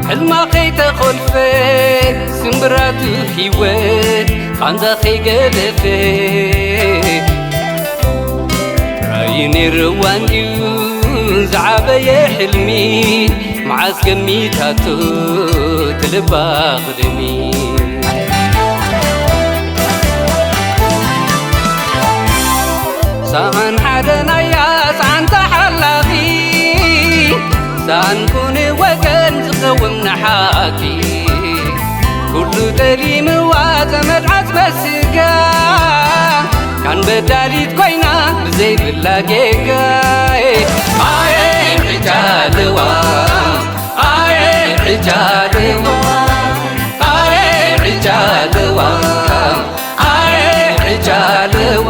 ሕልማ ከይተኾልፈ፣ ስምብራቱ ህይወት ቃንዛ ከይገደፈ፣ ጥራይ ነይርዋን እዩ ዝዓበየ ሕልሚ፣ መዓስ ገሚታቶ ትልባ ቅድሚ። ሰኣን ሓደ ናያ ሰኣን ተሓላኺ፣ ሰኣን ኩኒ ወገን ዝኸውን ንሓቂ። ኩሉ ጠሊምዋ ዘመድ ዓጽመ ስጋ፣ ካን በዳሊት ኮይና ብዘይብላ ጌጋ። ኣየ ዕጃ ኣለዋ፣ ኣየ ዕጃ ኣለዋ፣ ኣየ ዕጃ ኣለዋ፣ ኣየ ዕጃ ኣለዋ።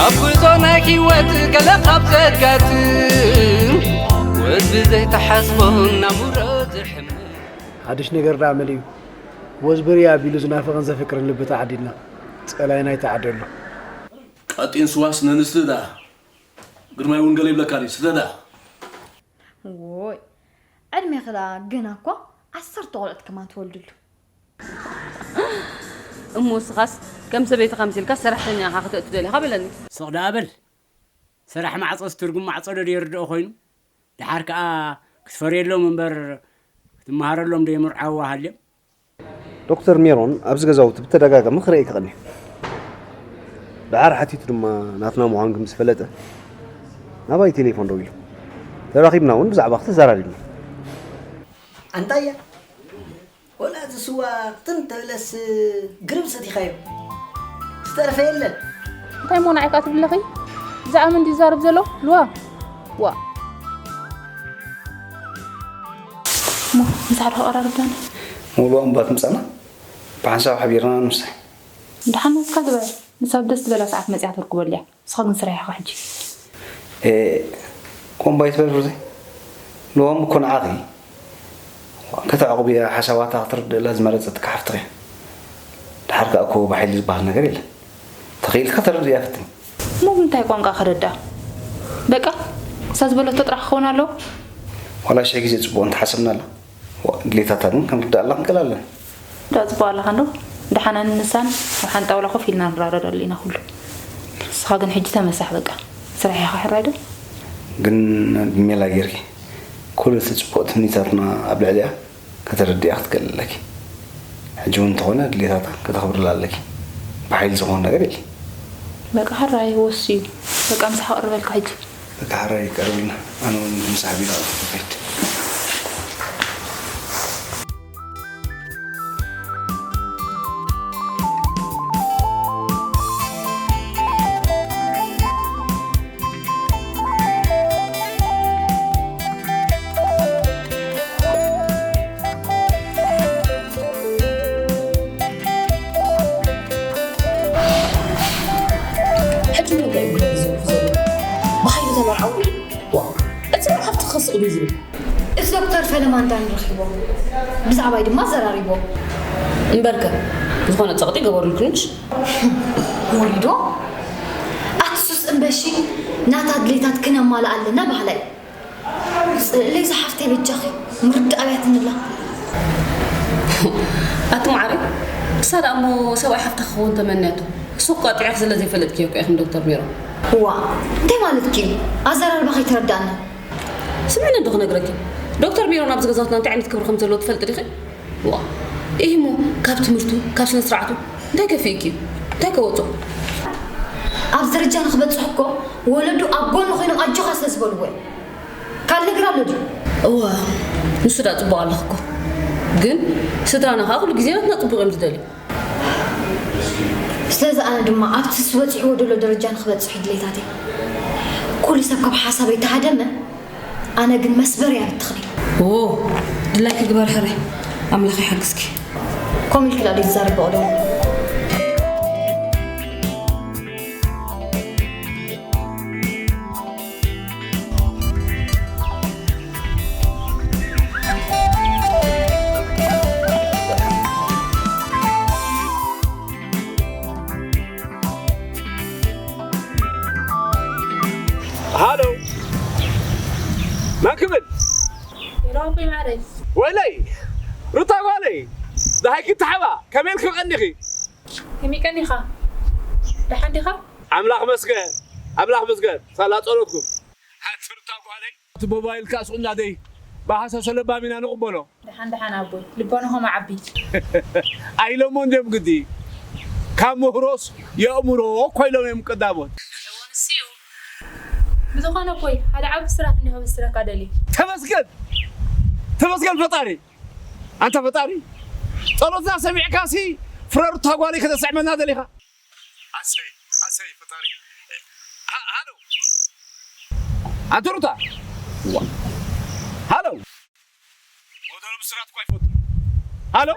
ኣብ ጉዕዞ ናይ ህይወት ገለ ካብ ዘጋጥም፣ ወዝ ብዘይተሓስቦ ናሙሮ ዝሕምም። ሓድሽ ነገር ደኣ መን እዩ? ወዝ ብርያ ኣቢሉ ዝናፍቕን ዘፍቅርን ልቢ ተዓዲልና። ጸላይና ይተዓደሎ። ቀጢን ስዋስ ነንስቲ ደኣ። ግርማይ እውን ገለ ይብለካ ድዩ? ስተ ደኣ። ዎይ፣ ዕድሜኺ ደኣ ገና እኳ ዓሰርተ ቆልዑት ከማን ትወልድሉ። እሞ ንስኻስ ከም ሰበይቲ ከምሲልካ ሰራሕተኛ ኢኻ ክተእቱ ደሊኻ በለኒ። ስቕ ደኣ በል። ሰራሕ ማዕጾስ ትርጉም ማዕጾ ዶ የርድኦ ኮይኑ? ደሓር ከኣ ክትፈርየሎም እምበር ክትመሃረሎም ዶ የምርዓውዋ ሃልዮም? ዶክተር ሜሮን ኣብዚ ገዛውቲ ብተደጋጋሚ ክርእየኪ ቀኒሑ። ደሓር ሓቲቱ ድማ ናትና ምዃንኪ ምስ ፈለጠ ናባይ ቴሌፎን ደዊሉ። ተራኺብና እውን ብዛዕባኺ ተዘራሪብና። ኣንታያ ወላ እዚ ስዋ ክትም ተብለስ ግርም ሰቲኻዮ ዝተረፈ የለን። እንታይ እሞ ንዓይ ከኣ ትብለኺ? ብዛዕባ መን ድዩ ዝዛረብ ዘሎ? ልዋ ዋ። እሞ ምሳሕ ዶ ኣቐራርብናኒ? ሙሉዋ እምባ ትምጻና ብሓንሳብ ሓቢርና ንምሳሕ። ደሓን ናትካ ግበር። ንሳ ኣብ ደስ ዝበላ ሰዓት መጺኣ ተርክበሉ እያ። ንስኻ ግን ስራሕ ኢኻ ሕጂ። ኤ ኮምባይ ትበል ፍርዘይ ሎሚ እኮ ንዓኺ ከተዕቑብያ ሓሳባታ ክትርድእላ ዝመረጸትካ ሓፍትኺ እያ። ደሓር ከኣ እኮ ብሓይሊ ዝበሃል ነገር የለን። ተኽኢልካ ተረድእያ ፈትኒ። እሞ ብምንታይ ቋንቋ ከረድኣ? በቃ ንሳ ዝበለቶ ጥራሕ ክኸውን ኣለዎ። ዋላ ሽሕ ግዜ ጽቡቕ እንተሓሰብናላ። ዋእ፣ ድሌታታ ግን ክንርድኣላ ክንክእል ኣለና። ዳኣ ጽቡቕ ኣለኻ እንዶ። ደሓን ኣነን ንሳን ኣብ ሓንቲ ጣውላ ኮፍ ኢልና ንረዳድኣሉ ኢና ኩሉ። ንስኻ ግን ሕጂ ተመሳሕ በቃ። ስራሕ ኢኻ ሕራይ ዶ? ግን ብሜላ ጌርኪ ኩሉ እቲ ጽቡቕ ትምኒታትና ኣብ ልዕሊኣ ከተረድእያ ክትክእሊ ኣለኪ። ሕጂ እውን እንተኾነ ድሌታታ ከተኽብርላ ኣለኪ። ብሓይሊ ዝኾን ነገር የለን። በቃ ሕራይ ወስዩ። በቃ ምሳሕ ክቕርበልካ ሕጂ። በቃ ሕራይ ቀርብልና ኣነ እውን ምሳሕ ቢላ ክኸይድ። ሕጂ እንታይ እዩ ዝብል ዘሎ? ብሓይሊ ተመርዓው ኢሉ? ዋ፣ እቲ መርዓውቲ ክኸስቕ ድዩ ዝብል? እዚ ዶክተር ፈለማ እንዳን ረኺቦ ብዛዕባይ ድማ ዘራሪቦ። እምበርከ ዝኾነ ጸቕጢ ገበሩልክንሽ? ወሪዶ ኣቲ ሱስ እምበሺ ናታ ድሌታት ክነማልእ ኣለና በሃላይ። ጽእለይ ዝሓፍተይ በጃኺ ምርዳእ ኣብያትንላ። ኣቲ ማዓረይ እሳ ደኣ እሞ ሰብኣይ ሓፍታ ክኸውን ተመንያቶ። እሱ እኳ ጥዑያት ስለ ዘይፈለጥክዮ እኮ ኢኺ ንዶክተር ሜሮን። እዋ እንታይ ማለትኪ እዩ? ኣዘራርባ ከይተረዳእኒ። ስምዕኒ እንዶ ክነግረኪ። ዶክተር ሜሮን ኣብዚ ገዛውትና እንታይ ዓይነት ክብሪ ከም ዘለዎ ትፈልጢ ዲኺ? ዋ ኢሂ እሞ ካብ ትምህርቱ ካብ ስነ ስርዓቱ እንታይ ከፊእኪ እዩ? እንታይ ከወጾ? ኣብዚ ደረጃ ንክበጽሕ እኮ ወለዱ ኣብ ጎኑ ኮይኖም ኣጆኻ ስለ ዝበልዎ እዩ። ካልእ ነገር ኣሎ ድዩ? እወ ንሱ ደኣ ጽቡቕ ኣለኺ እኮ ግን ስድራና ከኣ ኩሉ ግዜ ናትና ጽቡቕ እዮም ዝደልዩ። ስለዚ ኣነ ድማ ኣብቲ ንሱ በጺሕዎ ዘሎ ደረጃ ንኽበጽሕ እዩ ድሌታተይ። ኩሉ ሰብ ካብ ሓሳበይ ተሃደመ ኣነ ግን መስበርያ በቲኽኒ። ዎ ድላይኪ ግበሪ ሕራይ ኣምላኽ ይሓግዝኪ። ከምኡ ኢልኪ ደኣ ዘይትዛረቢ ቅደሚ። ሃሎ፣ መን ክብል? ሄሎ ኣቦይ ማዕረይ። ወይለይ፣ ሩታ ጓለይ፣ ደሃይኪ ተሓባ፣ ከመይ ኢልኪ ቀኒኺ? ከመይ ቀኒኻ? ደሓን ዲኻ? ኣምላኽ መስገን፣ ኣምላኽ መስገን፣ ሳላ ጸሎትኩም። ኣቲ ሩታ ጓለይ፣ እቲ ሞባይልካ ስቑና ደይ፣ ብሓሳሰ ለባም ኢና ንቕበሎ። ደሓን ደሓን ኣቦይ፣ ልቦናኹም ኣዓቢ። ኣይሎሞ እንድዮም ግዲ፣ ካብ ምህሮስ የእምሮ ኮይሎም እዮም ቀዳሞት። እወ ንሱ እዩ። ብዝኾነ ኣቦይ፣ ሓደ ዓቢ ብስራት እንዲኹ ከበስረካ ደልየ። ተመስገን ተመስገን ፈጣሪ። ኣንታ ፈጣሪ፣ ጸሎትና ሰሚዕካሲ ፍረ ሩታ ጓለይ ከተስዕመና ደሊኻ። ኣሰይ ኣሰይ ፈጣሪ። ሃ- ሃሎ ኣንታ ሩታ፣ ሃሎ። ጎደሎ ብስራት እኳ ይፈቱ። ሃሎ።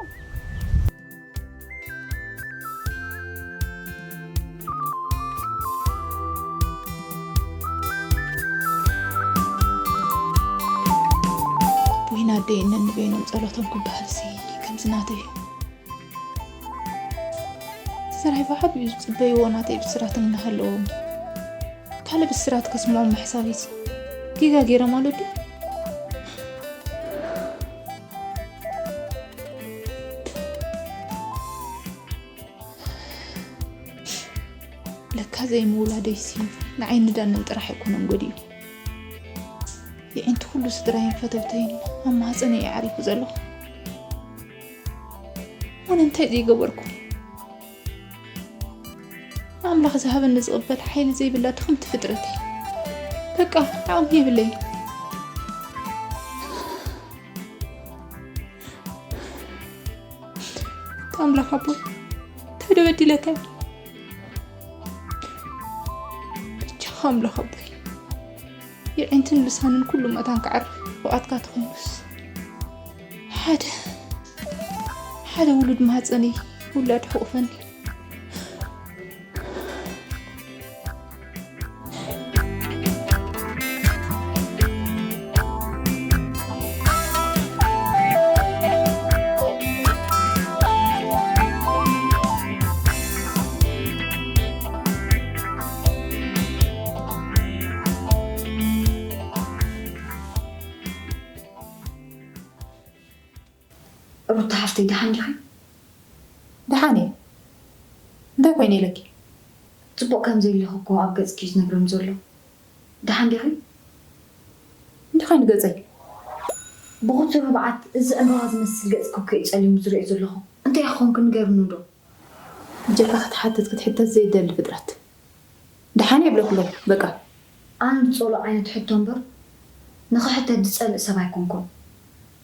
ወይን ኣደይ እነንበይኖም ጸሎቶም ክበሃልሲ ከምዚ ናተይ እዩ። እቲ ሰራሒ ብዓብዩ ዝጽበይዎ ናተይ ብስራት እናሃለዎም ካልእ ብስራት ከስምዖም ምሕሳብስ ጌጋ ገይረ ማለት ድዩ? ለካ ዘይምውላደይሲ ንዓይን ንዳንን ጥራሕ ኣይኮነን ጎዲኡ። የዒንቲ ኩሉ ስድራይን ፈተውተይን ኣብ ማህፀነይ እዩ ዓሪፉ ዘሎ። ኣነ እንታይ ዘይገበርኩ? ኣምላኽ ዝሃበኒ ዝቕበል ሓይሊ ዘይብላ ድኽምቲ ፍጥረት እየ። በቃ ዓቕሚ የብለይን። ኣምላኽ ኣቦይ እንታይ ዶ በዲለካ? በጃኻ ኣምላኽ ኣቦይ የዒንትን ልሳንን ኩሉ መታን ክዓርፍ ፍቓድካ ተኾይኑስ ሓደ ሓደ ውሉድ ማህፀነይ ውላድ ሕቑፈኒ። ሩታ ሓፍተይ ደሓን ዲኺ? ደሓን እየ። እንታይ ኮይነ ኢለኪ? ጽቡቕ ከም ዘየለኹ እኮ ኣብ ገጽኪ እዩ ዝነግረኒ ዘሎ። ደሓን ዲኺ? እንታይ ኮይኑ ገጸይ? ብኽቱር ህብዓት እዚ ዕምባባ ዝመስል ገጽኪ እኮ እዩ ጸሊሙ ዝርእዮ ዘለኹ። እንታይ ክኾንኪ ንገርኒ ዶ? ብጀካ ክትሓትት ክትሕተት ዘይደሊ ፍጥረት። ደሓን እየ ይብለኩ ኣለኹ በቃ። ኣነ ዝጸልኦ ዓይነት ሕቶ እምበር ንኽሕተት ዝጸልእ ሰብ ኣይኮንኩን።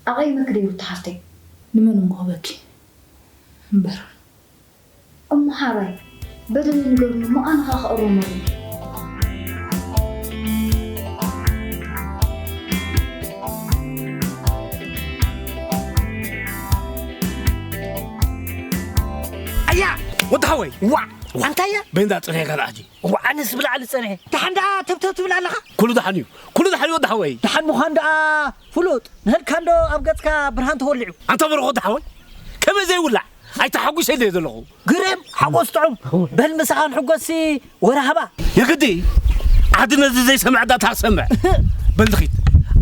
ኣቐይመኪ ድየ ሩታ ሓፍተይ? ንመን እሞ ክህበኪ እምበር። እሞ ሓራይ በደለይ ንገሩኒ እሞ ኣነ ኸኣ ክእረመሉ። ኣያ ወዲ ሓወይ ዋዕ ኣንታያ በይንዳ ጽንሐ ካልኣጂ ዋዓንስ ብላዕሊ ጸንሐ ደሓን ደኣ ተብተብ ትብል ኣለኻ ኩሉ ደሓን እዩ ኩሉ ደሓን እዩ ወዲ ሓወይ ደሓን ምዃን ደኣ ፍሉጥ ንህልካ እንዶ ኣብ ገጽካ ብርሃን ተወሊዑ ኣንታ በረኾ ወዲ ሓወይ ከመይ ዘይውላዕ ኣይተሓጒሰ ኢለ ዘለኹ ግርም ሓጎስ ጥዑም በል ምሳኻ ንሕጎስሲ ወራህባ የግዲ ዓዲ ነዚ ዘይሰምዕ ዳታ ክሰምዕ በል ድኺት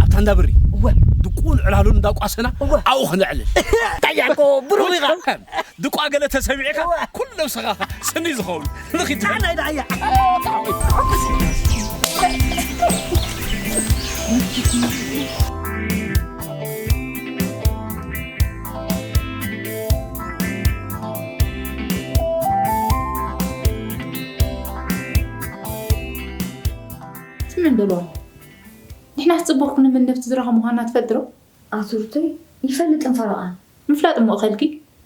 ኣብታ እንዳብሪ እወ ድቁን ዕላሉን እንዳቋሰና እወ ኣብኡ ክነዕልል ዳያቆ ብሩኽ ኢኻ ድቋ ገለ ተሰሚዕካ ኩሉ ነብስኻ ስኒ ዝኸውን ንኺድ ናይ ዳያ ስምዕን በልዋ ንሕናስ ጽቡቕ ክንምን ነፍቲ ዝረኸ ምዃንና ትፈልጥ ዶ? ኣቲ ሩተይ ይፈልጥን ፈረቓን። ምፍላጥ እሞ እኸልኪ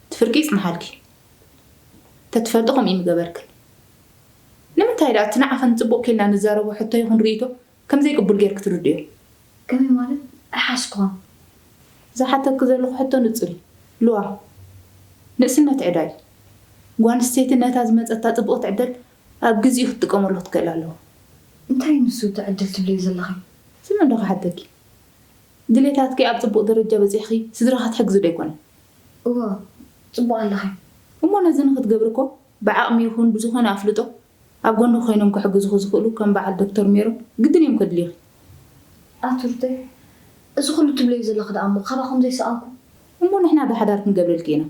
እቲ ፍርቂ ይጽንሓልኪ። ተትፈልጦ ከምኡ ምገበርክን። ንምንታይ ደኣ እቲ ንዓኽን ጽቡቕ ኬልና ንዛረቦ ሕቶ ይኹን ርእይቶ ከም ዘይቅቡል ጌርኪ ትርድእዮ? ከመይ ማለት? ኣይሓስኩኻን። ዝሓተኪ ዘለኹ ሕቶ ንጹር እዩ። ልዋ፣ ንእስነት ዕዳ እዩ። ጓል ኣንስተይቲ ነታ ዝመጸታ ጽብቕቲ ዕድል ኣብ ግዚኡ ክትጥቀመሉ ክትክእል ኣለዋ። እንታይ እዩ ንሱ እቲ ዕድል ትብልዮ ዘለኺ? ስምዒ ዶ ክሓተኪ? ድሌታትኪ ኣብ ጽቡቕ ደረጃ በጺሕኺ ስድራኺ ክትሕግዚ ዶ ኣይኮነን? እወ፣ ጽቡቕ ኣለኺ። እሞ ነዚ ንኽትገብሪ እኮ ብዓቕሚ ይኹን ብዝኾነ ኣፍልጦ ኣብ ጎንኺ ኮይኖም ክሕግዙኺ ዝኽእሉ ከም በዓል ዶክተር ሜሮን ግድን እዮም ከድልዩኺ። ኣቱርተይ፣ እዚ ኩሉ ትብለዮ ዘለኺ ደኣ እሞ ካባኹም ዘይሰኣንኩ? እሞ ንሕና ዶ ሓዳር ክንገብረልኪ ኢና?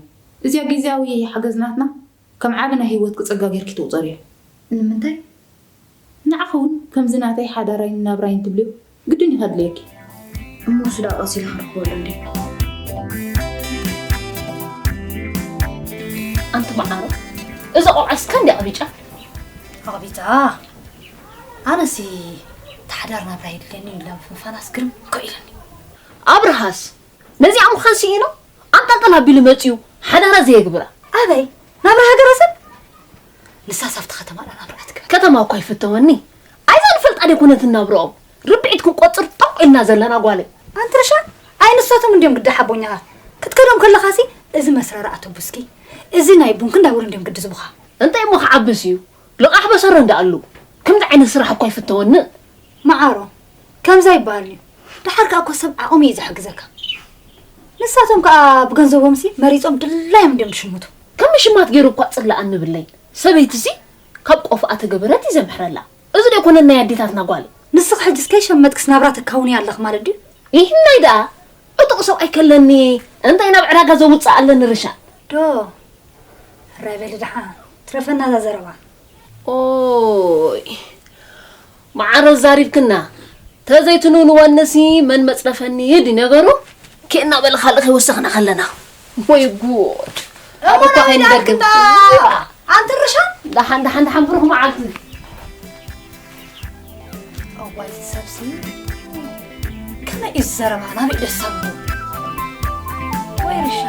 እዚኣ ግዝያዊ ሓገዝ ናትና ከም ዓቢ ናይ ህይወትኪ ጸጋ ጌርኪ ትቑጸርዮ። ንምንታይ? ንዓኺ እውን ከምዚ ናተይ ሓዳራይን ናብራይን ትብልዮ ግድን እዩ ከድልየኪ። እሞ እሱ ደኣ ቀስ ኢለ ክረኽበሉ እንዴ? ኣንቲ መዓረ፣ እዛ ቆልዓ እስካ እንዲ ኣቕቢጫ? ኣቕቢጫ? ኣነሲ ተሓዳር ናብራ የድልየኒ ኢላ ምፍንፋናስ ግርም እኮ ኢለኒ። ኣብርሃስ ነዚኣ ምዃን ስኢኖ ኣንጠልጠል ኣቢሉ መጺኡ ሓዳራ ዘየግብራ። ኣበይ? ናብራ ሃገረ ሰብ? ንሳስ ኣብቲ ከተማ ዳ ናብራ ትገብር። ከተማ እኳ ይፍተወኒ። ኣይዛ ንፈልጣ ደይኮነት ናብርኦም። ርብዒት ክንቆጽር ጠቕ ኢልና ዘለና ጓለይ። ኣንቲ ርሻ፣ ኣይ ንሳቶም እንድዮም ግዲ ሓቦኛኻ። ክትከዶም ከለኻሲ፣ እዚ መስራራ ኣውቶቡስኪ፣ እዚ ናይ ቡንኪ እንዳበሉ እንድዮም ግዲ ዝቡኻ። እንታይ እሞ ክዓብስ እዩ? ልቓሕ በሰረ እንዳኣሉ። ከምዚ ዓይነት ስራሕ እኳ ይፍተወኒ። መዓሮ፣ ከምዛ ይበሃል እዩ። ደሓር ከኣ እኮ ሰብ ዓቕሙ እዩ ዝሕግዘካ። ንሳቶም ከኣ ብገንዘቦምሲ መሪጾም ድላዮም እንድዮም ዝሽምቱ። ከም ምሽማት ገይሩ እኳ ጽላእ እንብለይ። ሰበይትሲ ካብ ቆፍኣ ተገበረት እዩ ዘምሕረላ። እዚ ዶ ኣይኮነን ናይ ኣዴታትና ጓል? ንስኺ ሕጅስ ከይሸመትክስ ናብራ ተካውኒ ኣለኺ ማለት ድዩ? ይህናይ ደኣ ዕጡቕ ሰብኣይ ከለኒ እንታይ ናብ ዕዳጋ ዘውጽእ ኣለኒ ርሻ? ዶ፣ ራይ በሊ ደሓን፣ ትረፈና እዛ ዘረባ። ኦይ፣ መዓረ ዛሪብክና። ተዘይትንውንወንሲ መን መጽረፈኒ ድዩ ነገሩ? ኬና በሊ ካልእ ከይወሰኽና ከለና። ወይ ጉድ። ኣብ እኮ እዋን ከይንደግም። ኣምላኽና። ኣንቲ ርሻ? ደሓን፣ ደሓን፣ ደሓን፣ ብሩኽ መዓልቲ። እዋይ፣ እዚ ሰብሲ ከመይ እዩ ዝዘረባ? ናበይ ደስ ኣቦ? ወይ ርሻ።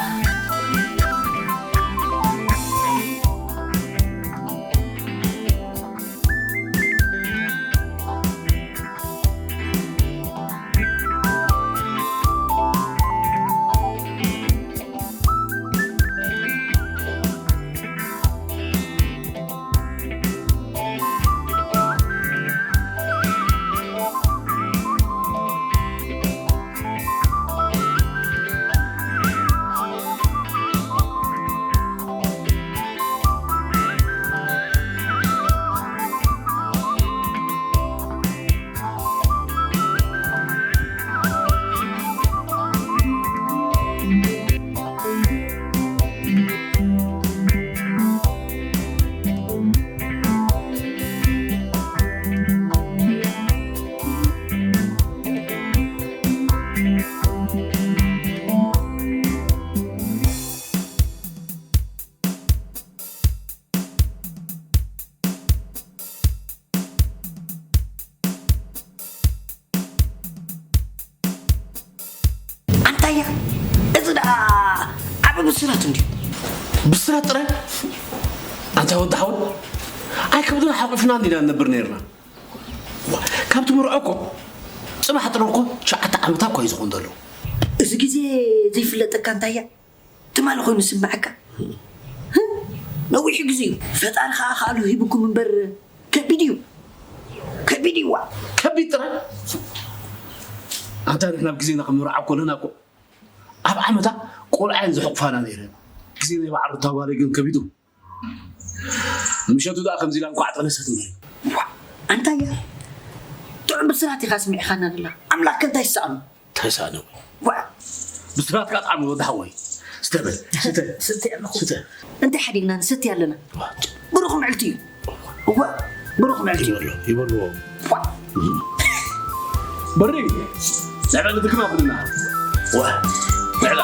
ኣንታያ፣ እዚ ደኣ ዓቢ ብስራት እንድዩ። ብስራት ጥራይ? ኣንታ ወዲ ሓወይ፣ ኣይከብድና ሓቑፍና እንዲና ንነብር ነይርና። ዋ፣ ካብቲ መርዖ እኮ ጽባሕ ጥረ እኮ ትሽዓተ ዓመታ እኮ እዩ ዝኾን ዘሎ። እዚ ግዜ ዘይፍለጠካ ኣንታያ፣ ትማሊ ኮይኑ ዝስምዓካ? ህም? ነዊሕ ግዜ እዩ። ፈጣሪ ከኣ ከኣሉ ሂብኩም እምበር ከቢድ እዩ። ከቢድ እዩ፣ ዋ። ከቢድ ጥራይ? ኣንታ ንሕና ኣብ ግዜና ከም መርዓ ኮለና እኮ ኣብ ዓመታ ቆልዓ እየን ዝሕቑፋና ነይረን። ግዜ ናይ በዓል ሩታ ጓለይ ግን ከቢዱ። ምሸቱ ደኣ ከምዚ ኢላ እንኳዕ ጠነሰት እምበር። ዋ፣ ኣንታያ፣ ጥዑም ብስራት ኢኻ ኣስሚዕኻና ደላ። ኣምላኽ ከ እንታይ ይሰኣኖ? እንታይ ይሰኣኖ? ዋ። ብስራትካ ጣዕሚ ወዲ ሓወይ። ስተ በል፣ ስተ። ስተ ኣለኹ። ስተ። እንታይ ሓዲግና ንሰቲ ኣለና? ዋ። ብሩኽ ምዕልቲ እዩ። እዋ፣ ብሩኽ ምዕልቲ እዩ። ይበሎ፣ ይበሎ። ዋ። በሪ፣ ንዕላ ንድግና ብልና። ዋ፣ ንዕላ።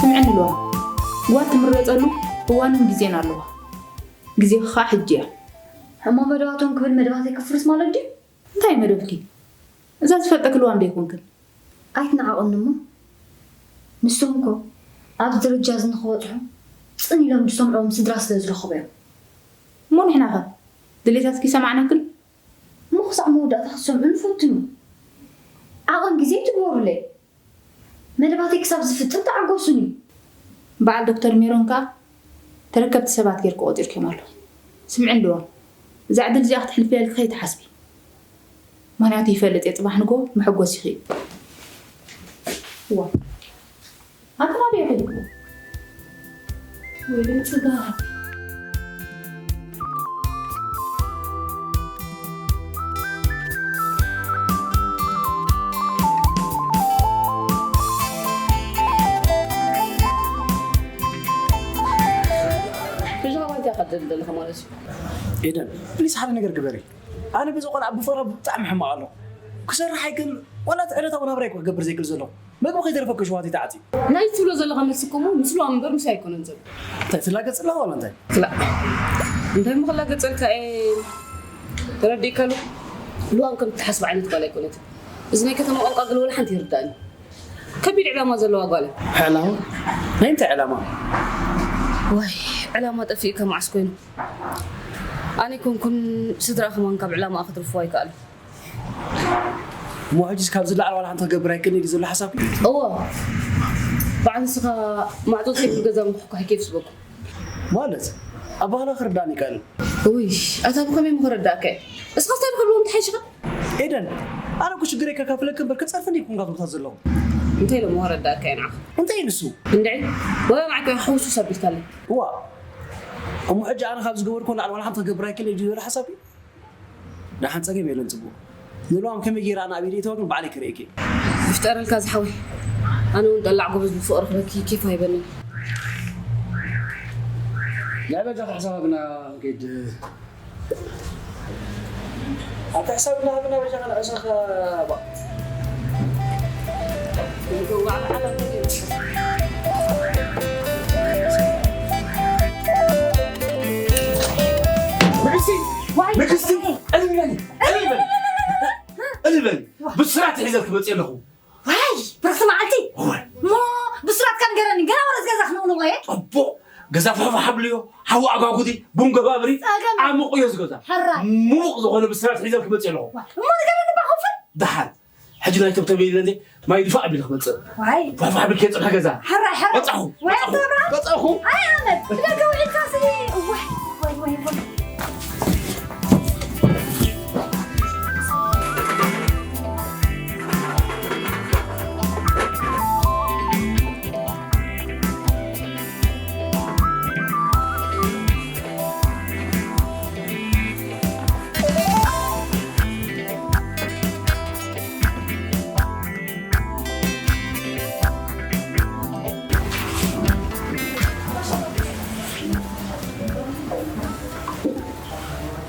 ስምዕኒ ልዋ፣ ጓል ትምረጸሉ እዋንን ግዜን ኣለዋ። ግዜኺ ኸኣ ሕጂ እያ። እሞ መደባቶም ክብል መደባተይ ከፍርስ ማለት ድዩ? እንታይ መደብኪ? እዛ ዝፈልጠኪ ልዋም ዶ ኣይኮንክን? ኣይትነዓቑኒ እሞ። ንሶም እኮ ኣብዚ ደረጃ እዚ ንኽበጽሑ ጽን ኢሎም ዝሰምዕዎም ስድራ ስለ ዝረኸቡ እዮም። እሞ ንሕና ኸ ድሌታትኪ ሰማዕናክን? እሞ ክሳዕ መወዳእታ ክትሰምዑኒ ፈትኑ። ዓቐን ግዜ ኣይትግበሩለይ። መደባተይ ክሳብ ዝፍጽም ተዓገሱኒ። በዓል ዶክተር ሜሮን ከኣ ተረከብቲ ሰባት ጌርኪ ቆጺርክዮም ኣለኺ። ስምዒ እንድዋ፣ እዛ ዕድል እዚኣ ክትሕልፍለልኪ ከይትሓስቢ። ምኽንያቱ ይፈልጥ እየ ጽባሕ ንግሆ መሐጎሲኺ እዩ። እዋ፣ ኣንተ ናበይ ኢኺ? ወይለይ ጽጋብ። ዘለኻ ማለት እዩ። ኤደን፣ ፕሊስ ሓደ ነገር ግበሪ። ኣነ በዚ ቆልዓ ብፍቕራ ብጣዕሚ ሕማቕ ኣለኹ። ክሰርሕ ኣይክእል፣ ዋላ እቲ ዕለታዊ ናብራይ እኮ ክገብር ዘይክእል ዘለኹ። መግቢ ከይተረፈ ክሽዋት ይተዓጽ። ናይ ትብሎ ዘለኻ መልሲ እኮ እሞ ምስ ልዋም እምበር ምስ ኣይኮነን ዘሎ። እንታይ ትላገጽ ኣለኻ ዋላ እንታይ? ክላእ። እንታይ እሞ ክላገጸልካ እየ? ተረዲእካ ኣሎ? ልዋም ከም ትሓስብ ዓይነት ጓል ኣይኮነትን። እዚ ናይ ከተማ ቋንቋ ግን ወላ ሓንቲ ይርዳእኒ። ከቢድ ዕላማ ዘለዋ ጓል እያ። ዕላማ? ናይ እንታይ ዕላማ? ዋይ፣ ዕላማ ጠፊኡካ መዓስ ኮይኑ? ኣነ ኣይኮንኩን ስድራ ከማን ካብ ዕላማኣ ክትርፍዋ ኣይከኣሉ። እሞ ሕጂስ ካብዚ ላዕሊ ዋላ ሓንቲ ክገብር ኣይክእልን እዩ ዘሎ ሓሳብኪ? እወ። በዓል ንስኻ ማዕጾ ዘይብሉ ገዛ ምኹሕኳሕ ኬፍ ዝበኩም። ማለት? ኣባህላ ክርዳእኒ ይከኣል። ውይ፣ ኣታ ብኸመይ ምኽረዳእካ እየ? እስኻ እንታይ ብኸብሎም ተሓይሽኻ? ኤደን፣ ኣነ እኮ ሽግረይ ከካፍለኪ እምበር ክጸርፍኒ ይኩን ካብዞታት ዘለኹ። እንታይ ኢሎም ምኽረዳእካ እየ ንዓኻ? እንታይ እዩ ንሱ? እንድዒ፣ ወይ ማዕከ ሕውሱስ ኣቢልካለይ። እዋ፣ እሞ ሕጂ ኣነ ካብ ዝገበርኩ ንላዕሊ ዋላ ሓንቲ ክገብር ኣይክእልን እዩ ዝበለ ሓሳብ እዩ? ደሓን ጸገም የለን ጽቡቕ። ንልዋም ከመይ ገይራ ኣነ ኣብ ኢደይ ተወግን ባዕለይ ክርእየኪ። ይፍጠረልካ ዝሓወይ። ኣነ እውን ጠላዕ ጎበዝ ብፍቕሪ ክረኪ ኬፍ ኣይበንን። ናይ በጃ ክሕሳብ ኣብና ከይድ ኣብቲ ሕሳብ እናሃብና በጃኻ ንዕሰኻ ባ ንግስቲ! ዋይ! ንግስቲ! ዕልል በሊ! ዕልል በሊ! ዕልል በሊ! ብስራት ሒዘልኪ መፅእ ኣለኹ። ዋይ! ብርኽቲ መዓልቲ! እወ። እሞ ብስራትካ ንገረኒ፣ ገና ወረስ ገዛ ክነቕንቖ እየ። ፅቡቕ! ገዛ ፋሕፋሕ ኣብልዮ፣ ሓዊ ኣጓጉዲ፣ ቡን ገባብሪ፣ ጸገም። ዓሙቕ እዮ ዝገዛ። ሕራይ። ሙቕ ዝኾነ ብስራት ሒዘልኪ መፅእ ኣለኹ። ዋይ! እሞ ንገረኒ እባ ክፍል! ደሓን። ሕጂ ናይ ተብተብ ኢለ እንዴ፣ ማይ ድፋእ ኣቢለ ክመጽእ። ዋይ። ፋሕፋሕ ኣቢልኪ ጽንሐ ገዛ። ሕራይ፣ ሕራይ። በጻኹ፣ ወይ በጻኹ፣ ኣቶ ኣብርሃም። በጻኹ። ኣይ ኣመል፣ ብደገ ውዒልካ ሲ-፣ ዋይ፣ ዋይ፣ ዋይ፣ ዋይ።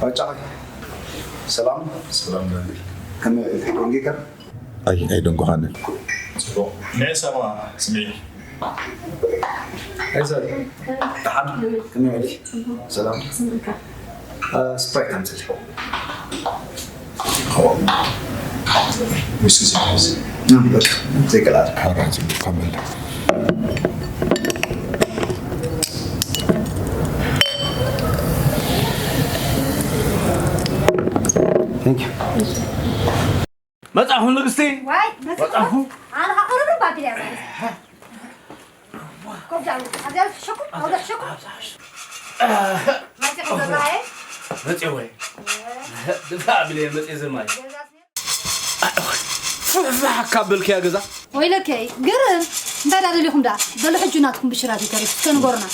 ባጫ፣ ሰላም። ሰላም ዳንኤል። ከመይ ውዒልካ? ደንጊካ? ኣይ፣ ኣይደንጎኻንን። ጽቡቕ። ንዕሰማ ስምዒ። ኣይዞ። ደሓን? ከመይ ውዒልካ? ሰላም። እ፣ ስፕራይት ኣምጽልይ። ዊስኪ ዘይኮነስ። እ፣ በቃ፣ ዘይቀላል። ሓራ ጽቡቕ ከመለ። Thank you። መጻኹ ንግስቲ። ዋይ፣ መጻኹ። መጻኹ። ኣነ ኸኣ ቁርብ ኣቢለ እያ ማለት። ኮፍ ዳሉ። ኣብዚኣ ትሕሸኩም? ኣብዚኣ ትሕሸኩም? መጺኹም ዘራየ? መጺ ወይ? ድፋዕ ኣቢለ እየ መጺ ዝማይ። ፍሕፍሕ ካብ በልክያ ገዛ። ወይለከይ፣ ግርም። እንታይ ዳ ደሊኹም ዳ? በሉ ሕጂ ናትኩም ብሽራት ይተሪፍ፣ እስከ ንገሩና።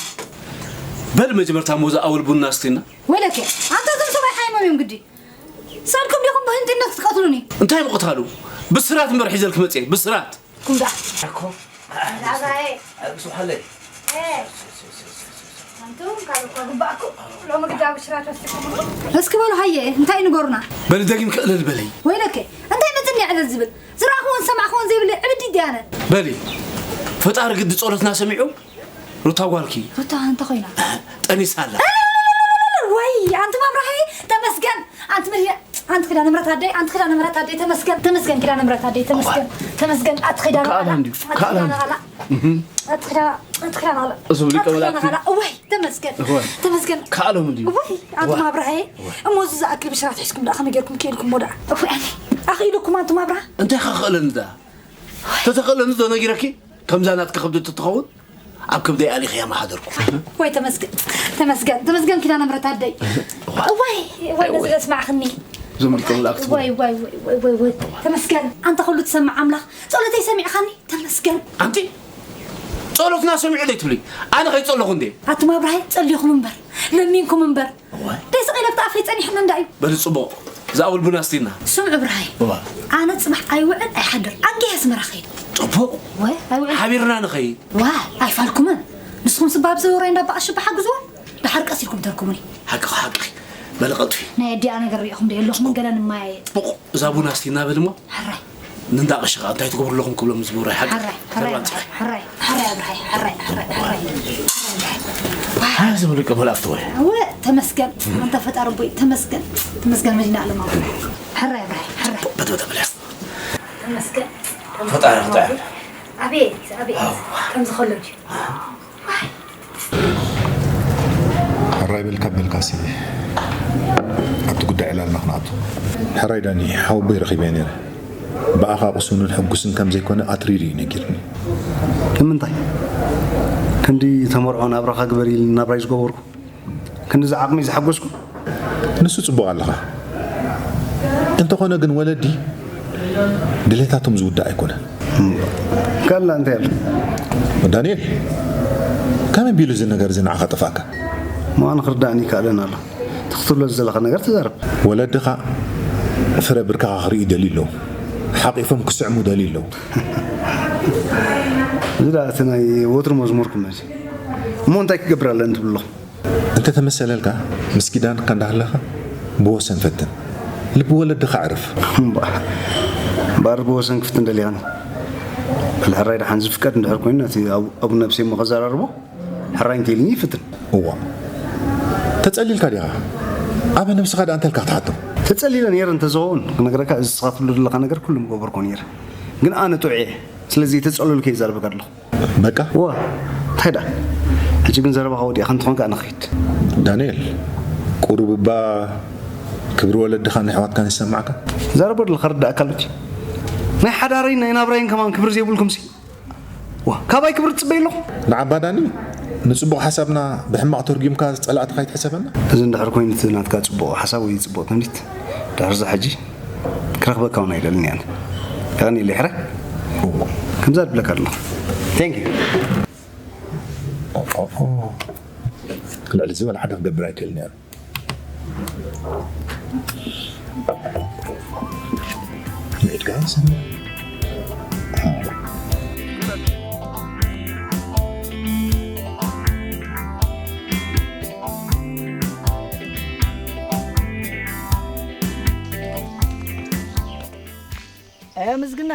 በል መጀመርታ ሞዛ ኣወል ቡና ኣስቲና። ወይለከይ፣ ኣንታ እዞም ሰብኣይ ሓይሞም እዮም ግዲ። ሰልኩም ዲኹም ብህንጥነት ክትቀትሉኒ? እንታይ ምቕታሉ? ብስራት እምበር ሒዘልክ መጽየ፣ ብስራት። ኩም ዳ። እኮ። ዳዛዬ። ኣልቅሱ ሓለይ። ኤ። ኣንቱም ካብ እኮ ግባእኩም። ሎሚ ግዳ ብሽራት ወሲኹም። እስኪ በሉ ሃየ፣ እንታይ ንገሩና? በል ደጊም ክእልል በለይ። ወይለከ፣ እንታይ መጽኒ ዕልል ዝብል? ዝረኣኽዎን ዝሰማዕኽዎን ዘይብለይ ዕብድ ድየ ኣነ? በሊ፣ ፈጣሪ ግዲ ጸሎትና ሰሚዑ፣ ሩታ ጓልኪ። ሩታ እንታይ ኮይና? ጠኒሳ ኣላ። ወይ፣ ኣንቱም ኣብርሃይ፣ ተመስገን። ኣንቲ መን-፣ ኣንቲ ኪዳነ ምሕረት ኣደይ፣ ኣንቲ ኪዳነ ምሕረት ኣደይ፣ ተመስገን፣ ተመስገን ኪዳነ ምሕረት ኣደይ፣ ተመስገን፣ ተመስገን፣ ኣቲ ኪዳነ ከኣላ ምሕረት እንድዩ፣ ኣቲ ከኣላ ኪዳነ እንድዩ። ከኣላ። እህ። ኣቲ ኪዳነ፣ ኣቲ ኪዳነ ከኣላ። እሱ ሊቀ ኣቲ ኪዳነ መላእክት። ከኣላ። እወይ፣ ተመስገን፣ እወ። ተመስገን። ከኣሎም እንድዩ። እወይ፣ ኣንቱም እወ። ኣብርሃይ፣ እወ። እሞ እዚ ዝኣክል ብሽራት ሒዝኩም ደኣ ከመይ ጌርኩም ከይድኩም ሞ ደኣ? እወ፣ ኣነ። ኣኽኢሉኩም ኣንቱም ኣብርሃ? እንታይ ከኽእለኒ ደኣ? ተተኽእለኒ ዶ ነጊረኪ? ከምዛ ናትኪ ከብዲ ተትኸውን? ኣብ ከብደይ ኣሊኸያ ምሓደርኩ። ወይ ተመስገን፣ ተመስገን፣ ተመስገን ኪዳነ ምሕረት ኣደይ። ወይ፣ ወይ፣ ነዚ ወይ። ዘስማዕኽኒ። እዞም ሊቀ መላእክት ወይ፣ ወይ፣ ወይ፣ ተመስገን። ኣንታ ኩሉ ትሰምዕ ኣምላኽ፣ ጸሎተይ ሰሚዕኻኒ፣ ተመስገን። ኣንቲ፣ ጸሎትና ሰሚዑ ደይ ትብሊ? ኣነ ከይጸለኹ እንዴ? ኣቱም ኣብርሃይ፣ ጸሊኹም እምበር፣ ለሚንኩም እምበር። እዋይ። ደይ ስቕ ኢለ ኣብቲ ኣፈይ ጸኒሕኒ እንዳ እዩ። በሊ ጽቡቕ። እዛ ኣወል ቡና ኣስቲና። ስምዑ ብርሃይ። እዋ። ኣነ ጽባሕ ኣይውዕል ኣይሓድር። ኣንጌ ኣስመራ ኸይድ። ጽቡቕ። ወይ፣ ኣይውዕል። ሓቢርና ንኸይድ። ዋ፣ ኣይፋልኩምን። ንስኹም ስባ ኣብዚ ወራይ እንዳ ኣባ ቀሺ ብሓግዝዎ። ደሓር ቀስ ኢልኩም ተርኩሙኒ። ሓቅኺ፣ ሓቅኺ። በሊ ቀልጥፊ። ናይ ኣዲኣ ነገር ሪኢኹም ዶ የለኹምን ገለ ንመያየጥ? ጽቡቕ። እዛ ቡና እስቲ እናበል እሞ። ሕራይ። ንእንዳ ቀሺ ኸኣ እንታይ ትገብሩ ኣለኹም ክብሎም ዝብሉ ሓቂ። ሕራይ፣ ሕራይ፣ ተርባጽ። ሕራይ፣ ሕራይ፣ ኣብርሃይ፣ ሕራይ፣ ሕራይ፣ ሕራይ። ኣይ፣ ዝብሉ ቀበል ኣፍትወ። እወ፣ ተመስገን። ኣንታ ፈጣሪ ኣቦይ፣ ተመስገን። ተመስገን መዲና ዓለም ኣቦይ። ሕራይ፣ ኣብርሃይ፣ ሕራይ። በተ፣ በተ፣ በለ። ተመስገን። ፈጣሪ፣ ፈጣሪ። ኣቤት፣ ኣቤት። ኣዎ። ከምዚ ከሎ ድዩ? ሕራይ በል ካብ በልካሲ ኣብቲ ጉዳይ ዕላልና ክንኣቱ። ሕራይ ዳኒ፣ ሓወቦይ ረኺበዮ ነይረ። ብኣኻ ቅሱንን ሕጉስን ከም ዘይኮነ ኣትሪሩ እዩ ነጊርኒ። ንምንታይ? ክንዲ ተመርዖ ናብራኻ ግበር ኢልኒ ናብራይ ዝገበርኩ? ክንዲ ዝዓቕመይ ዝሓጎስኩ? ንሱ ጽቡቕ ኣለኻ። እንተኾነ ግን ወለዲ ድሌታቶም ዝውዳእ ኣይኮነን። ካላ እንታይ ኣሎ? ዳንኤል፣ ከመይ ቢሉ እዚ ነገር እዚ ንዓኻ ጠፍኣካ? እሞ ኣነ ክርዳእኒ ይከኣለን ኣሎ። እቲ ክትብሎ ዝደለኻ ነገር ተዛረብ። ወለድኻ ፍረ ብርካኻ ክርእዩ ይደልዩ ኣለዉ። ሓቒፎም ክስዕሙ ይደልዩ ኣለዉ። እዚ ደኣ እቲ ናይ ወትሩ መዝሙርኩም እዩ። እሞ እንታይ ክገብር ኣለኒ ትብሉ ኣለኹም? እንተ ተመሰለልካ፣ ምስ ኪዳንካ እንዳሃለኻ ብወሰን ፈትን። ልቢ ወለድኻ ዕረፍ። እምባ-፣ እምበኣር ብወሰን ክፍትን ደሊኻኒ። በል ሕራይ ደሓን ዝፍቀድ እንድሕር ኮይኑ፣ ነቲ ኣብ-፣ ኣቡነ ነብሴ እሞ ከዘራርቦ፣ ሕራይ እንተ ኢልኒ ይፍትን። እዋ። ተጸሊልካ ዲኻ? ኣበ ነብስኻ ደኣ እንተልካ ክትሓቶ? ተጸሊለ ነይረ እንተዝኸውን፣ ክነግረካ፣ እዚ ንስኻ ትብሎ ዘለኻ ነገር ኩሉ ምገበርኩ ነይረ። ግን ኣነ ጥዑይ እየ። ስለዚ ተጸለልኩ እየ ይዛረበካ ኣለኹ። በቃ? እዋ፣ እንታይ ደኣ? ሕጂ ግን ዘረባኻ ወዲእካ እንተኾንካ ኣነ ክኸይድ። ዳንኤል፣ ቁሩብ እባ ክብሪ ወለድኻን ኣሕዋትካን ይሰማዕካ? ዛረቦ ደለኻ ርዳእ ኣካል በቲ። ናይ ሓዳረይን ናይ ናብራይን ከማን ክብሪ ዘይብልኩምሲ። ዋ፣ ካባይ ክብሪ ትጽበዩ ኣለኹም? ንዓባ ዳኒ፣ ንጽቡቕ ሓሳብና ብሕማቕ ተርጒምካ ጸላእትኻ ኣይትሕሰበና። እዚ እንድሕር ኮይኑ እቲ ናትካ ጽቡቕ ሓሳብ ወይ ጽቡቕ ትምኒት፣ ድሕርዚ ሕጂ ክረኽበካ እውን ኣይደልን እየ ኣነ። የቐንየለይ ሕራይ። እዎ። ከምዛ ዝብለካ ኣለኹ። Thank you። ኦ፣ ኦ፣ ኦ። ልዕሊ እዚ ወላ ሓደ ክገብር ኣይክእልን እየ። ንዒድ ጋይስ። ኣያ ምስግና፣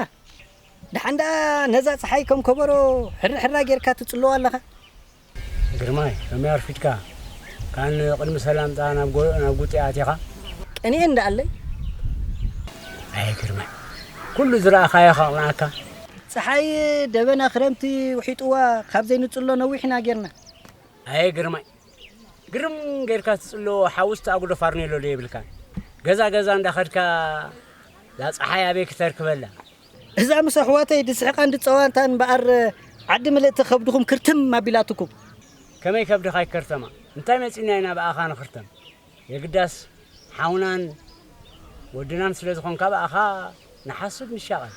ደሓን ደኣ ነዛ ጸሓይ ከም ከበሮ ሕሪ ሕራ ጌርካ ትጽልዋ ኣለኻ? ግርማይ፣ ከመይ ኣርፊድካ? ካን ቅድሚ ሰላምታ ናብ ጎ-፣ ናብ ጉጢ ኣቲኻ? ቀንኤ እንዳ ኣለይ። ኣየ ግርማይ፣ ኩሉ ዝረኣኻዮ ከቕንኣካ? ጸሓይ ደበና ክረምቲ ውሒጥዋ ካብ ዘይንጽሎ ነዊሕ ኢና ጌርና። ኣየ ግርማይ፣ ግርም ጌርካ ትጽሎ ሓውስ ተኣጉዶ ፋርኔሎ ዶ የብልካን? ገዛ ገዛ እንዳኸድካ እዛ ጸሓይ ኣበይ ክተርክበላ? እዛ ምስ ኣሕዋተይ ድስሕቓን ድጸዋንታን እምበኣር ዓዲ ምልእቲ ከብድኹም ክርትም ኣቢላትኩም። ከመይ ከብድኻ ይከርተማ? እንታይ መጺና ኢና ብኣኻ ንኽርተም? የግዳስ ሓውናን ወድናን ስለ ዝኾንካ ብኣኻ ንሓስብ ንሻቐል።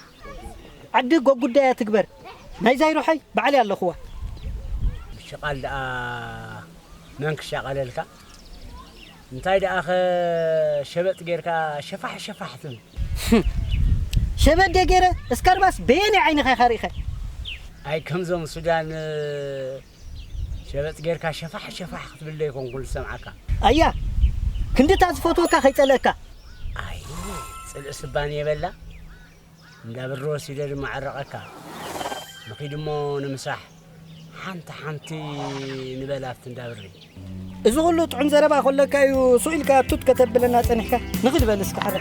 ዓዲ ጎጉዳያ ትግበር። ናይዛ ይሩሐይ ባዕለይ ኣለኹዋ። ምሽቓል ደኣ መን ክሻቐለልካ? እንታይ ደኣኸ ሸበጥ ጌርካ ሸፋሕ ሸፋሕ ትብል? ሸበጥ ድየ ገይረ? እስካርባስ በየናይ ዓይንኻ ኢኻ ርኢኻ? ኣይ ከምዞም ሱዳን ሸበጥ ጌርካ ሸፋሕ ሸፋሕ ክትብል ዶ ኣይኮንኩን ዝሰምዓካ? ኣያ ክንድታ ዝፈትወካ ከይጸልአካ። ኣይ ጽልእ ስባን የበላ። እንዳ ብሪ ወሲደ ድማ ዓረቐካ። ንኺድ እሞ ንምሳሕ ሓንቲ ሓንቲ ንበል ኣብቲ እንዳ ብሪ። እዚ ኹሉ ጥዑም ዘረባ ከለካ እዩ ሱቕ ኢልካ ቱት ከተብለና ጸኒሕካ። ንኺድ በል እስኪ ሓረ።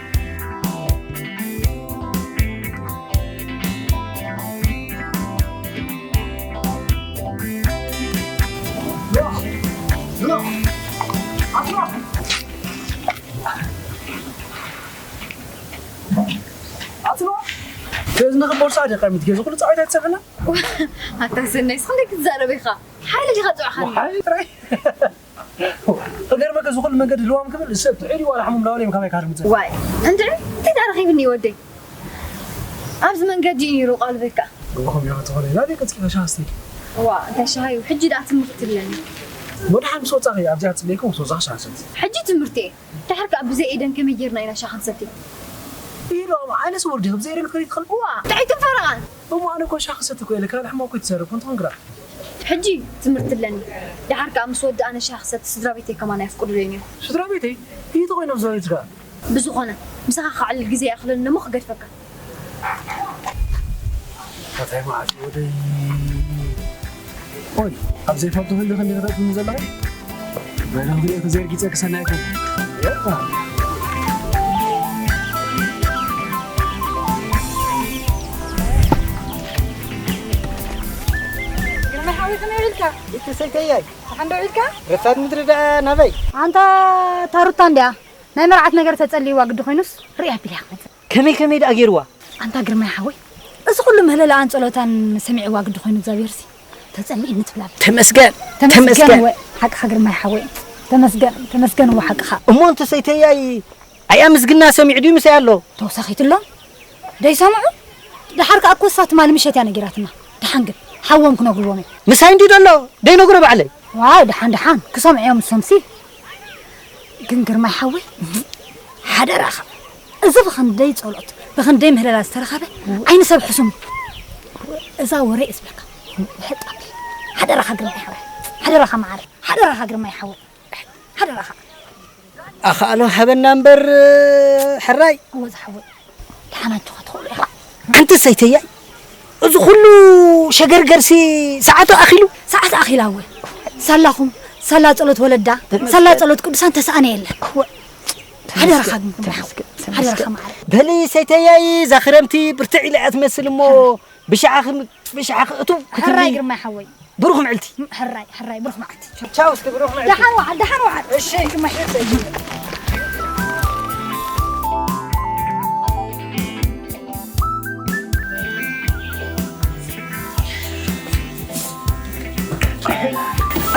ኣትሎ፣ እዚ ንኽቦርሳ ዲኻ ሚት ገዛ ኩሉ ጻዕዳ ትሰብና? ኣታ ሰናይ፣ እስኻ እንታይ ክትዛረብ ኢኻ? ሓይሊ ዲኻ ጽዋዕኻኒ? ሓይሊ ጥራይ። ክገርመካ፣ እዚ ኩሉ መንገዲ ልዋም ክብል ሰብ ትዕሊ ዋላ ሕሙም ላወለ እዮም ካባይ ካርምፀ። ዋይ፣ እንድዒ፣ እንታይ ደኣ ረኺብኒ ወደይ? ኣብዚ መንገዲ እዩ ነይሩ ቃልበካ። ግብኹም ኢኻ ትኾነ፣ ናበይ ቀልጢፍካ ሻሂ ኣስተይኪ? ዋ፣ እንታይ ሻሂ እዩ? ሕጂ ደኣ ትምህርቲ ኣለኒ። ወድሓን ምስ ወጻኺ ኣብዚኣ ትጽለይኩም ምስ ወጻኺ ሻሂ ሰቲ። ሕጂ ትምህርቲ እየ። ድሓር ከኣ ብዘይ ኤደን ከመይ ጌርና ኢና ሻሂ ክንሰቲ? ኢሎም ዓይነ ስውር ዲኺ ብዘይ ኤደን ክትከዲ ትኽእል? እዋ፣ ጥዕይትን ፈረቓን። እሞ ኣነ እኮ ሻሂ ክሰቲ እኮ ኢለ ካልእ ሕማቕ እኮ ኣይተዛረብኩን ትኾን ግራ። ሕጂ ትምህርቲ ኣለኒ። ደሓር ከኣ ምስ ወዲ ኣነ ሻሂ ክሰቲ ስድራ ቤተይ ከማን ኣየፍቅዱለይን እዮም። ስድራ ቤተይ? እንታይ ኮይኖም ስድራ ቤትካ? ብዝኾነ ምሳኻ ከዕልል ግዜ ኣይኣኽለንን እሞ ክገድፈካ። ኣታይ መዓት ወደይ። ኦይ፣ ኣብ ዘይፈልጦ ህልኽ እንዲህ ተጠቅሙ ዘለኹ። በረንግዲኤ ተዘርጊጸ ክሰናይኩም። ግርማይ ሓወይ ከመይ ውዒልካ? ይትሰይተያይ ደሓን ዶ ውዒልካ? ረፋድ ምድሪ ደኣ ናበይ? ኣንታ ታሩታ እንድያ ናይ መርዓት ነገር ተጸልይዋ ግዲ ኮይኑስ ርእያ ኣቢላ እያ ክመጽእ። ከመይ ከመይ ደኣ ገይርዋ? ኣንታ ግርማይ ሓወይ እዚ ኩሉ ምህለላኣን ጸሎታን ሰሚዕዋ ግዲ ኮይኑ እግዚኣብሔርሲ ተጸሊእኒ ትብል ኣላ። ተመስገን ተመስገን ተመስገን። እወ ሓቅኻ ግርማይ ሓወይ ተመስገን ተመስገን እወ ሓቅኻ። እሞ እንተ ሰይተያይ ኣያ ምስግና ሰሚዑ ድዩ ምሳይ ኣሎ? ተወሳኺትሎም ደይሰምዑ? ደሓር ከኣ እኮ እሳ ትማሊ ምሸት እያ ነጊራትና። ደሓን ግን ሓዎም ክነግርዎም እዮም። ምሳይ እንድዩ ዘሎ ደይነግሮ ባዕለይ። ዋይ ደሓን ደሓን ክሰምዑ እዮም እሶምሲ። ግን ግርማይ ሓወይ ሓደራኻ እዚ ብኽንደይ ጸሎት ብኽንደይ ምህለላ ዝተረኸበ ዓይኒ ሰብ ሕሱም እዩ። እዛ ወረ እየ ዝብለካ። ውሕጥ ኣብል። ሓደራኻ ግርማይ ሓወይ ሓደራኻ መዓረይ ሓደራኻ ግርማይ ሓወይ ሓደራኻ። ኣኻእሎ ሃበና እምበር ሕራይ። እወ ዝሓወይ ደሓን ኣጆኻ ትኽእሎ ኢኻ። ኣንቲ ሰይተያይ እዚ ኩሉ ሸገርገርሲ ሰዓቱ ኣኺሉ። ሰዓት ኣኺላ እወ ሳላኹም ሳላ ጸሎት ወለዳ ሳላ ጸሎት ቅዱሳን ተሰኣነ የለን። ሓደራኻ ግን ሓደራኻ መዓረ። በሊ ሰይተያይ እዛ ክረምቲ ብርትዕ ኢላ እያ ትመስል እሞ ብሽዓኺ ብሽዓኺ እትው ክትብሊ። ሕራይ ግርማይ ሓወይ ብሩኽ ምዕልቲ። ሕራይ ሕራይ ብሩኽ መዓልቲ። ቻው እስኪ ብሩኽ ምዕልቲ። ደሓን ወዓል ደሓን ወዓል። እሺ ግርማይ።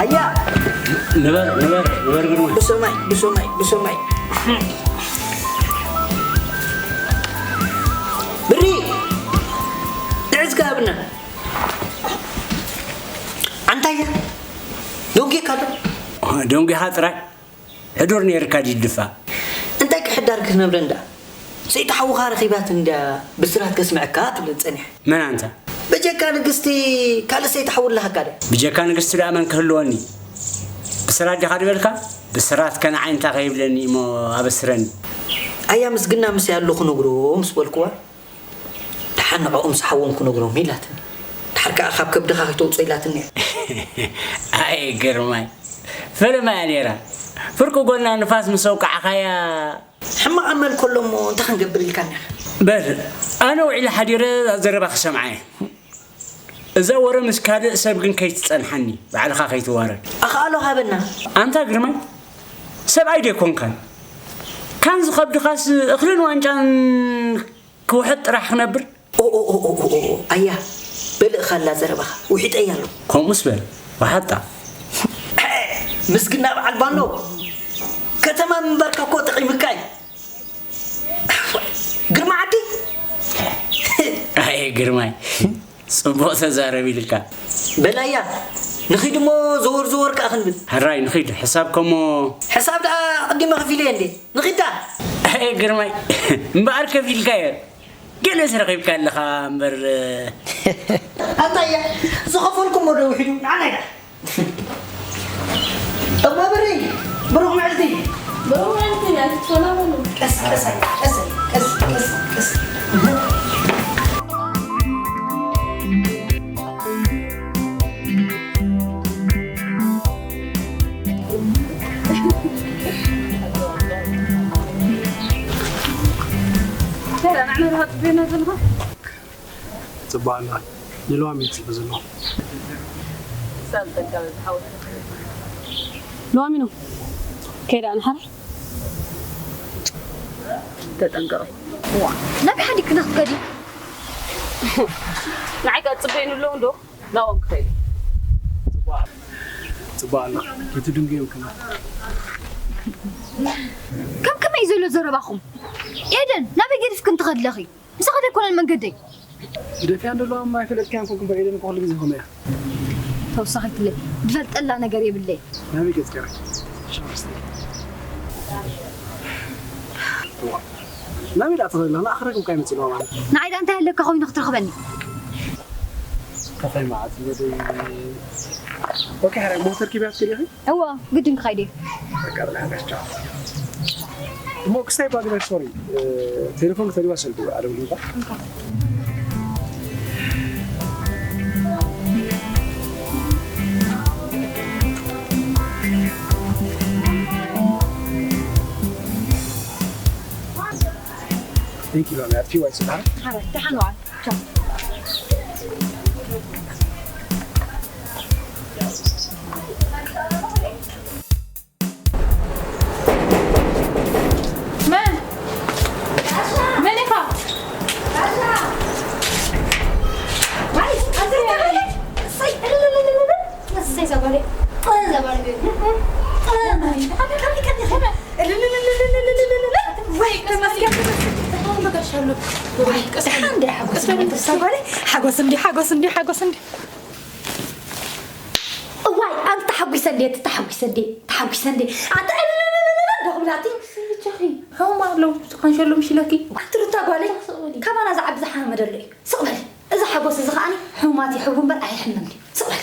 ኣያ ንበር ንበር ንበር ግርማይ። ብሰማይ ብሰማይ ብሰማይ። ብሪ ንዕዝካ ኣብና። ኣንታያ ደንጊኻ ዶ? ደንጊኻ ጥራይ ሕዱር ነይርካ ድዩ ድፋ? እንታይ ክሕዳር ክትነብረን ደኣ? ሰይቲ ሓውኻ ረኺባትኒ ድያ ብስራት ከስምዐካ ትብለኒ ጸኒሐ። መን ኣንታ? በጀካ ንግስቲ ካልእ ሰይቲ ሓው ኣለሃካ ድያ? ብጀካ ንግስቲ ደኣ መን ክህልወኒ? ብስራት ዲኻ ድበልካ? ብስራት ከ ንዓይ እንታይ ከይብለኒ እሞ ኣበስረኒ። ኣያ ምስግና ምሳይ ኣሎ ክነግሮ ምስ በልክዋ ደሓን ንዕኦም ዝሓዎም ክነግሮም ኢላትኒ። ድሓር ከኣ ካብ ከብድኻ ከይተውፅኦ ኢላትኒ እያ። ኣየ ግርማይ፣ ፈለማ እያ ነይራ። ፍርቂ ጎና ንፋስ ምስ ኣውቃዕኻያ። ሕማቕ ኣመል ከሎ እሞ እንታይ ክንገብር ኢልካኒ ኢኻ። በል ኣነ ውዒለ ሓዲረ እዛ ዘረባ ክሰምዓ እየ። እዛ ወረ ምስ ካልእ ሰብ ግን ከይትጸንሓኒ ባዕልኻ ከይትዋረድ። ኣኽኣሎ ሃበና። ኣንታ ግርማይ፣ ሰብኣይ ዶ ኣይኮንካን? ካን ዝኸብድኻስ እኽልን ዋንጫን ክውሕጥ ጥራሕ ክነብር። ኦኦኦኦኦኦ ኣያ በልእኻ ኣላ ዘረባኻ ውሒጠያ ኣለኹ። ከምኡስ በል ወሓጣ። ምስግና በዓል ባኖ ከተማ ምንባርካ እኮ ጠቒምካ እዩ። ግርማ ዓዲ ኣየ ግርማይ ጽቡቕ ተዛረብ ኢልካ። በላያ ንኺድ እሞ ዘወር ዘወር ከኣ ክንብል። ሕራይ ንኺድ ሕሳብ ከሞ። ሕሳብ ደኣ ኣቐዲመ ከፊለ እየ እንዴ ንኺድ ደኣ። ኣየ ግርማይ እምበኣር ከፊልካዮ። ገለስ ረኺብካ ኣለኻ እምበር። ኣንታ እያ ዝኸፈልኩሞ ዶ ውሒዱ ንዓናይ ደኣ። እሞ ብሪ ብሩኽ መዓልቲ። ብሩኽ መዓልቲ ኣይትተላበሉ። ቀስ ቀስ ቀስ ቀስ ቀስ ቀስ። ንዕና ትጽበየና ዘለኻ? ጽቡቕ ኣላ። ንለዋሚ ይጽበ ዘለኹ። ሳል ጠንቀል ዝሓወት። ለዋሚ ነው። ከይዳ ንሓረይ። ተጠንቀቂ። ዋ፣ ናብ ሓዲ ክነኽከዲ። ንዓይ ከኣ ጽበይኑ ኣለዉ እንዶ ናብኦም ክኸይዱ። ጽቡቕ ኣላ። ከይትድንግዮም ከማን። ከም ከመይ ዘሎ ዘረባኹም? ኤደን፣ ናበይ ገዲፍክን ትኸዲ ኣለኺ? ምሳኺ ዘይኮነን መንገደይ። ግደፍያ እንደሎ እማ ኣይፈለጥክያን ኮንኩም በኤደን እኮ ኩሉ ግዜ ከምኡ እያ። ተወሳኺትለይ ዝፈልጠላ ነገር የብለይ። ናበይ ገጽኪ ራይ? ሻወር ስተይ። ናበይ ደኣ ትኸዲ ኣለኻ? ንኣኽረኩም ካይ መጽእ ኣለዋ ማለት። ንዓይ ደኣ እንታይ ኣለካ ኮይኑ ክትረኽበኒ? ከፈይ መዓት ወደይ ኦኬ፣ ሓራይ ሞተር ኪብያ ትክእል ኢኺ? እወ፣ ግድን ክኸይድ እዩ። በቃ፣ ብላ ሓዳሽ ቻው። እሞ ክስታይ ባግና፣ ሶሪ፣ ቴሌፎን ክተልዋ ሰልዱ ኣደውልባ። Thank you, Mami. I feel like some ሓራይ፣ ደሓን ዋል። ቻው። መን? መን ኢኻ? ዋይ፣ ኣንተ እሰይ፣ እልልልልልል። እሰይ፣ ዘባለ። ዘባለ። ወይ፣ ተመስገን፣ ተመስገን። ወይ፣ ቀስ በል። ደሓን እንዲ ሓጎስ፣ ቀስ በል። እንዲ ሓጎስ፣ እንዲ ሓጎስ፣ እንዲ ሓጎስ፣ እንዲ እዋይ፣ ኣንቲ ተሓጒሰ እንዴ፣ ተሓጒሰ እንዴ፣ ተሓጒሰ እንዴ። ኣንቲ እልልልልልል፣ ደኹላቲ። ብቻኺ፣ ሕሙም ኣለዉ፣ ዝኻንሸሎም ሽለኪ። ኣንቲ ሩታ ጓለይ፣ ስቕ በሊ። ካባና ዝዓቢ ዝሓመመ ደሎ እዩ። ስቕ በሊ። እዚ ሓጎስ እዚ ከዓኒ ሕሙማት ይሕቡ እምበር ኣይሕምምን እዩ። ስቕ በሊ።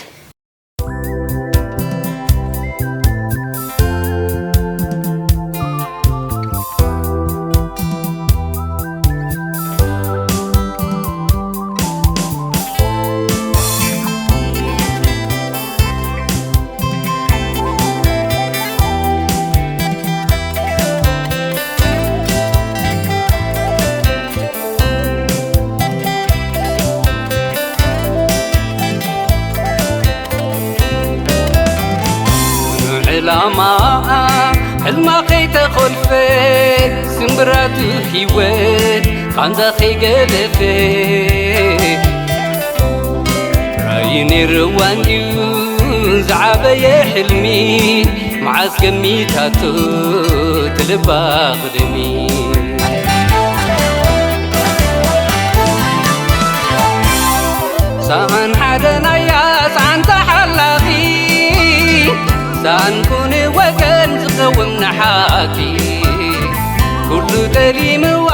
ዕላማ ሕልማ ከይተኾልፈ፣ ስምብራቱ ህይወት ቃንዛ ከይገደፈ፣ ጥራይ ነይርዋ እንድዩ ዝዓበየ ሕልሚ፣ መዓስ ገሚታቶ ትልባ ቅድሚ። ሰኣን ሓደ ናያ ሰኣን ተሓላኺ፣ ሰኣን ኩኒ ወገን ዝኸውን ንሓቂ፣ ኩሉ ጠሊምዋ